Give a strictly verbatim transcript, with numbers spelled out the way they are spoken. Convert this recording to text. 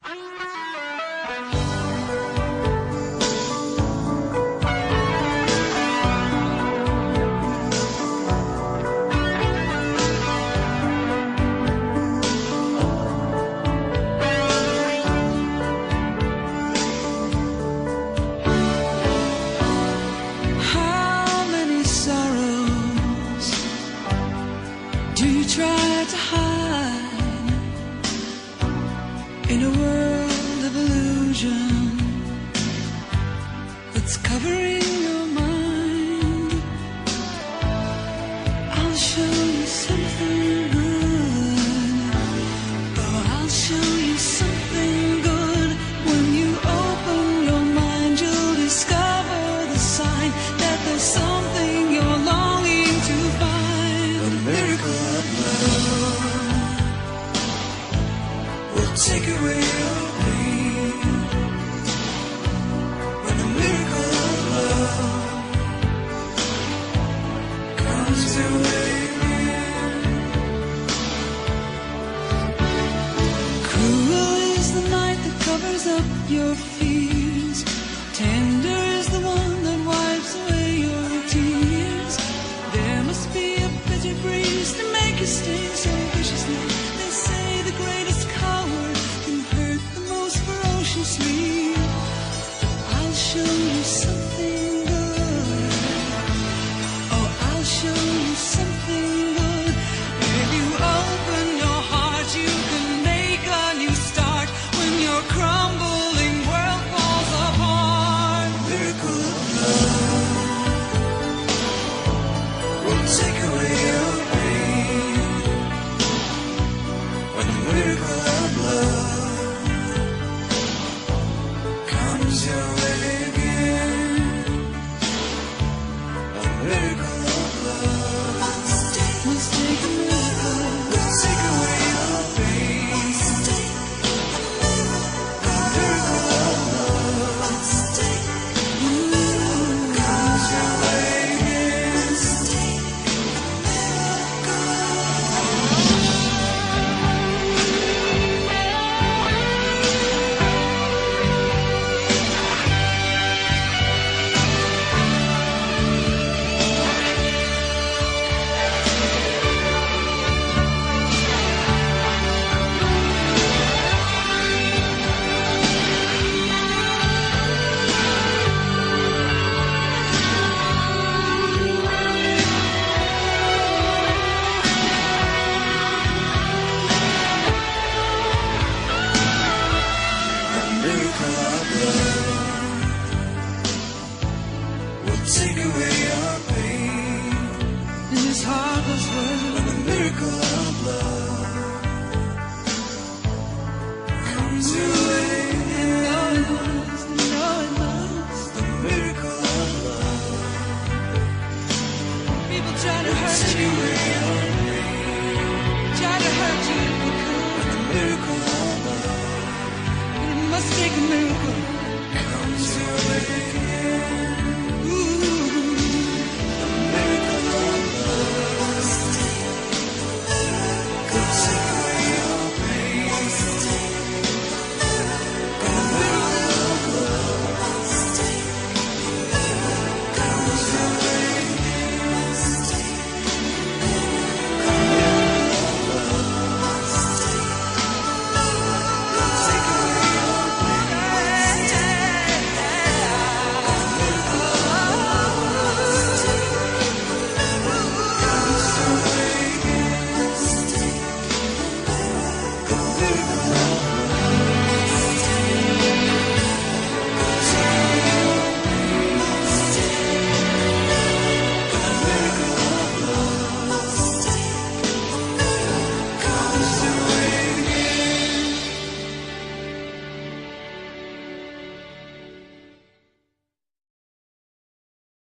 How many sorrows do you try to hide in a world of illusion that's covering your mind? I'll show you something good. Oh, I'll show you something good. When you open your mind, you'll discover the sign that there's something you're longing to find. A miracle of love will take away your pain. When the miracle of love comes your way again. Cruel is the night that covers up your fears. Tender is the one that wipes away your tears. There must be a bitter breeze to make you stay so viciously. They say the greatest coward can hurt the most ferociously. I'll show you something good. Oh, I'll show you something good. If you open your heart, you can make a new start. When your crumbling world falls apart, miracle of love will take away your pain. When the miracle of love comes your way again. A miracle of love. Must take a miracle. Take away your pain. A miracle of love. Comes your way again. A miracle of love will take away our pain. In this heartless world, when a miracle of love comes your way, you know it must, you know it must. A miracle of love. People try to hurt you. Try to hurt you if they could. A miracle of